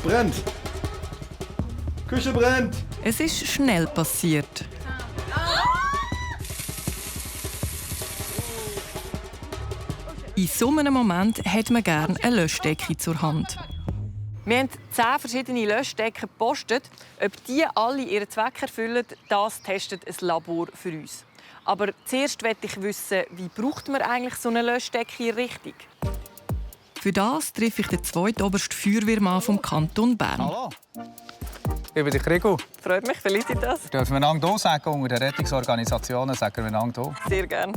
Brennt! Küche brennt! Es ist schnell passiert. In so einem Moment hat man gerne eine Löschdecke zur Hand. Wir haben 10 verschiedene Löschdecken gepostet. Ob die alle ihren Zweck erfüllen, das testet ein Labor für uns. Aber zuerst möchte ich wissen, wie braucht man eigentlich so eine Löschdecke richtig? Für das treffe ich den zweitobersten Feuerwehrmann vom Kanton Bern. Hallo. Ich bin Krigo. Freut mich, Felicitas. Dürfen wir einander hier sagen? Unter den Rettungsorganisationen sagen wir einander hier. Sehr gerne.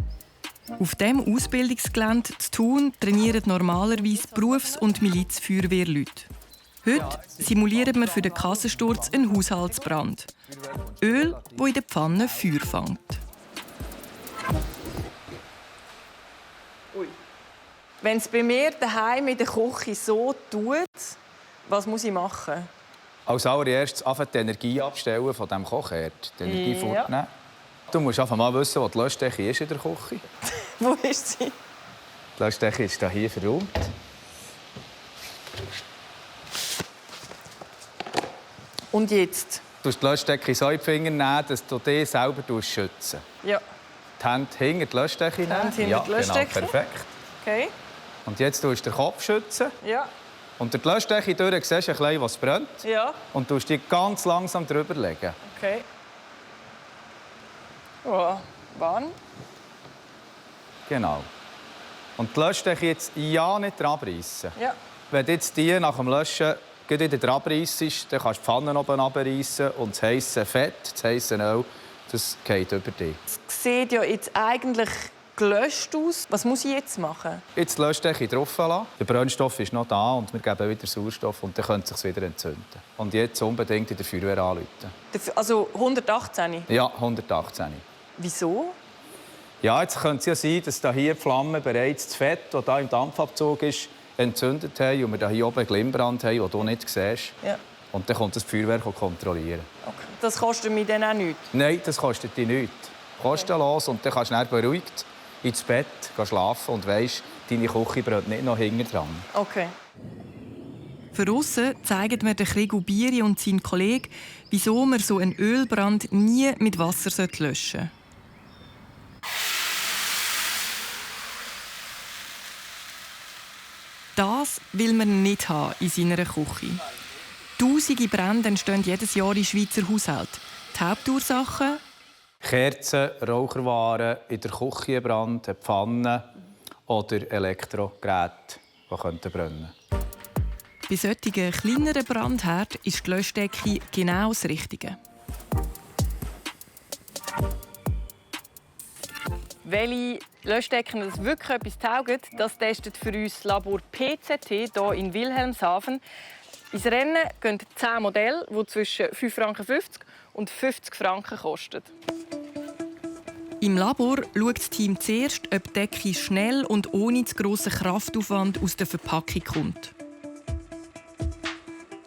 Auf diesem Ausbildungsgelände zu Thun trainieren normalerweise Berufs- und Milizfeuerwehrleute. Heute simulieren wir für den Kassensturz einen Haushaltsbrand. Öl, das in der Pfanne Feuer fängt. Wenn es bei mir daheim in der Küche so tut, was muss ich machen? Als allererstes die Energie abstellen von diesem Kochherd. Die Energie fortnehmen. Du musst einfach mal wissen, wo die Löschdecke ist in der Küche. Wo ist sie? Die Löschdecke ist hier verräumt. Und jetzt? Du musst die Löschdecke so in die Finger nehmen, dass du dich selber schützen. Ja. Die Hände hinter die Löschdecke nehmen. Hände hinter die Löschdecke. Genau, perfekt. Okay. Und jetzt tust du den Kopf schützen. Ja. Und durch die Löschdecke durch siehst du ein bisschen, was brennt. Ja. Und du dich ganz langsam drüber legen. Okay. Oh, wann? Genau. Und die Löschdecke jetzt ja nicht dranreissen. Ja. Wenn du jetzt die nach dem Löschen wieder dranreissest, dann kannst du die Pfanne oben runterreissen und das heisse Fett, das heisse Öl, das geht über dich. Es sieht ja jetzt eigentlich gelöscht aus. Was muss ich jetzt machen? Jetzt die Löschdecke drauf lassen. Der Brennstoff ist noch da und wir geben wieder Sauerstoff und dann könnte es sich wieder entzünden. Und jetzt unbedingt in der Feuerwehr anrufen. Also 118? Ja, 118. Wieso? Ja, jetzt könnte es ja sein, dass hier die Flamme bereits das Fett, das hier im Dampfabzug ist, entzündet haben und wir hier oben einen Glimmbrand haben, den du nicht siehst. Ja. Und dann kommt das Feuerwehr kontrollieren. Okay. Das kostet mich dann auch nichts? Nein, das kostet dich nichts. Kostenlos und dann kannst du dann beruhigt ins Bett schlafen und weisst, deine Küche brennt nicht noch hinten dran. Okay. Für aussen zeigen mir Krigo Bieri und sein Kollege, wieso man so einen Ölbrand nie mit Wasser löschen sollte. Das will man nicht haben in seiner Küche. Tausende Brände entstehen jedes Jahr in Schweizer Haushalten. Die Hauptursachen? Kerzen, Raucherwaren, in der Küche Brand, Pfannen oder Elektrogeräte, die brennen könnten. Bei solchen kleineren Brandherden ist die Löschdecke genau das Richtige. Welche Löschdecken das wirklich etwas taugen, das testet für uns das Labor PZT hier in Wilhelmshaven. Ins Rennen gehen 10 Modelle, die zwischen 5,50 Franken und 50 Franken kosten. Im Labor schaut das Team zuerst, ob die Decke schnell und ohne zu grossen Kraftaufwand aus der Verpackung kommt.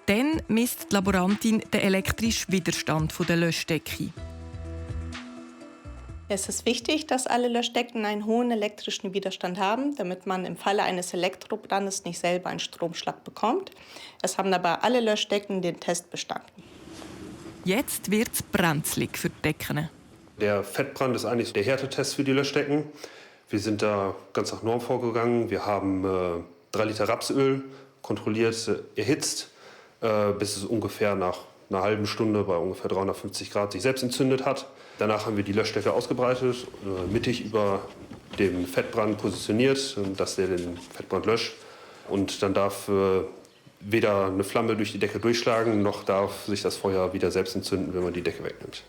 Dann misst die Laborantin den elektrischen Widerstand der Löschdecke. Es ist wichtig, dass alle Löschdecken einen hohen elektrischen Widerstand haben, damit man im Falle eines Elektrobrandes nicht selber einen Stromschlag bekommt. Es haben dabei alle Löschdecken den Test bestanden. Jetzt wird es brenzlig für die Decken. Der Fettbrand ist eigentlich der Härtetest für die Löschdecken. Wir sind da ganz nach Norm vorgegangen. Wir haben 3 Liter Rapsöl kontrolliert, erhitzt, bis es ungefähr nach einer halben Stunde bei ungefähr 350 Grad sich selbst entzündet hat. Danach haben wir die Löschdecke ausgebreitet, mittig über dem Fettbrand positioniert, dass der den Fettbrand löscht. Und dann darf weder eine Flamme durch die Decke durchschlagen, noch darf sich das Feuer wieder selbst entzünden, wenn man die Decke wegnimmt.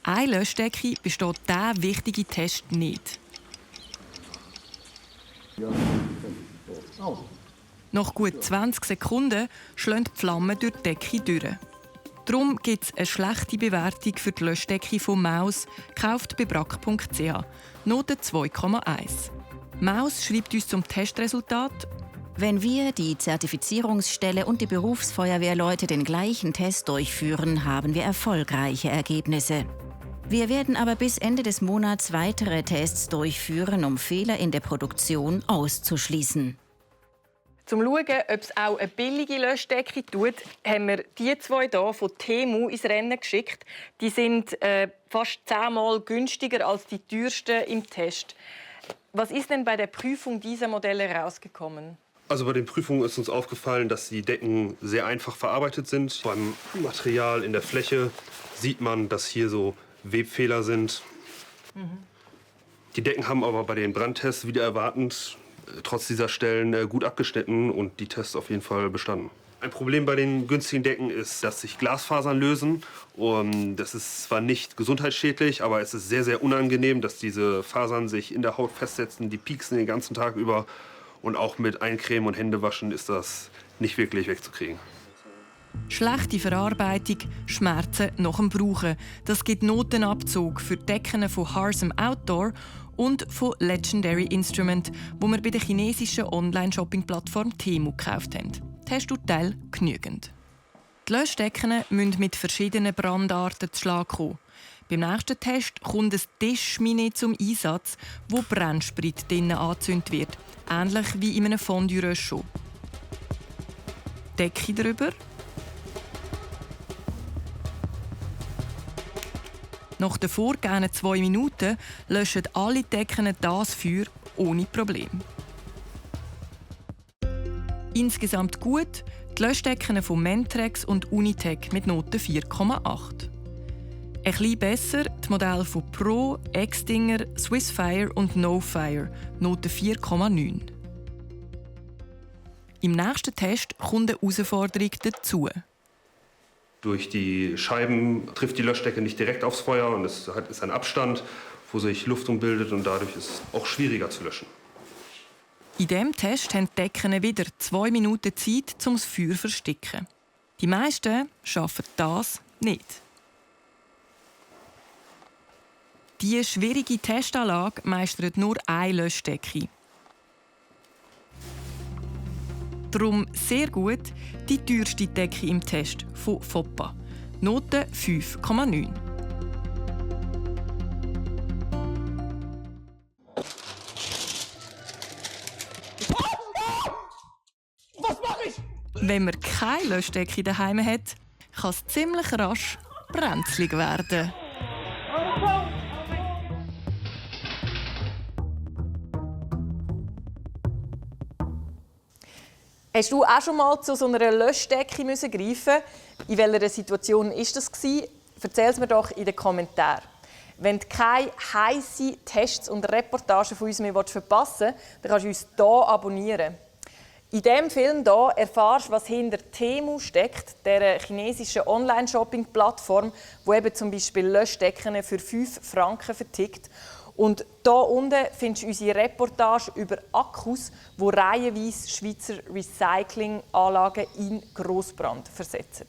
Eine Löschdecke besteht dieser wichtige Test nicht. Nach gut 20 Sekunden schlagen die Flammen durch die Decke durch. Darum gibt es eine schlechte Bewertung für die Löschdecke von Maus, gekauft bei brack.ch. Note 2,1. Maus schreibt uns zum Testresultat: Wenn wir, die Zertifizierungsstelle und die Berufsfeuerwehrleute den gleichen Test durchführen, haben wir erfolgreiche Ergebnisse. Wir werden aber bis Ende des Monats weitere Tests durchführen, um Fehler in der Produktion auszuschließen. Zum zu schauen, ob es auch eine billige Löschdecke tut, haben wir die zwei hier von Temu ins Rennen geschickt. Die sind fast 10-mal günstiger als die teuersten im Test. Was ist denn bei der Prüfung dieser Modelle herausgekommen? Also bei den Prüfungen ist uns aufgefallen, dass die Decken sehr einfach verarbeitet sind. Beim Material in der Fläche sieht man, dass hier so Webfehler sind. Die Decken haben aber bei den Brandtests wieder erwartend trotz dieser Stellen gut abgeschnitten und die Tests auf jeden Fall bestanden. Ein Problem bei den günstigen Decken ist, dass sich Glasfasern lösen. Und das ist zwar nicht gesundheitsschädlich, aber es ist sehr, sehr unangenehm, dass diese Fasern sich in der Haut festsetzen. Die pieksen den ganzen Tag über. Und auch mit Eincremen und Händewaschen ist das nicht wirklich wegzukriegen. Schlechte Verarbeitung, Schmerzen nach dem Brauchen. Das gibt Notenabzug für die Decken von Harsum Outdoor und von Legendary Instrument, wo wir bei der chinesischen Online-Shopping-Plattform Temu gekauft haben. Testurteil genügend. Die Löschdecken müssen mit verschiedenen Brandarten zu Schlag kommen. Beim nächsten Test kommt ein Tischmine zum Einsatz, wo Brennsprit drinnen angezündet wird, ähnlich wie in einem Fondue-Röschel. Decke drüber. Nach den vorgegebenen 2 Minuten löschen alle Decken das Feuer ohne Problem. Insgesamt gut die Löschdecken von Mentrex und Unitec mit Note 4,8. Ein bisschen besser die Modelle von Pro, Extinger, Swissfire und NoFire, Note 4,9. Im nächsten Test kommt eine Herausforderung dazu. Durch die Scheiben trifft die Löschdecke nicht direkt aufs Feuer und es ist ein Abstand, wo sich Luftung bildet und dadurch ist es auch schwieriger zu löschen. In diesem Test haben die Decken wieder 2 Minuten Zeit, um das Feuer zu verstecken. Die meisten schaffen das nicht. Diese schwierige Testanlage meistert nur eine Löschdecke. Darum sehr gut die teuerste Decke im Test von Foppa. Note 5,9. Was mache ich? Wenn man keine Löschdecke daheim hat, kann es ziemlich rasch brenzlig werden. Hast du auch schon mal zu so einer Löschdecke greifen? In welcher Situation war das? Erzähl es mir doch in den Kommentaren. Wenn du keine heissen Tests und Reportagen von uns mehr verpassen willst, dann kannst du uns hier abonnieren. In diesem Film hier erfährst du, was hinter Temu steckt, der chinesischen Online-Shopping-Plattform, die eben zum Beispiel Löschdecken für 5 Franken vertickt. Und hier unten findest du unsere Reportage über Akkus, die reihenweise Schweizer Recyclinganlagen in Grossbrand versetzen.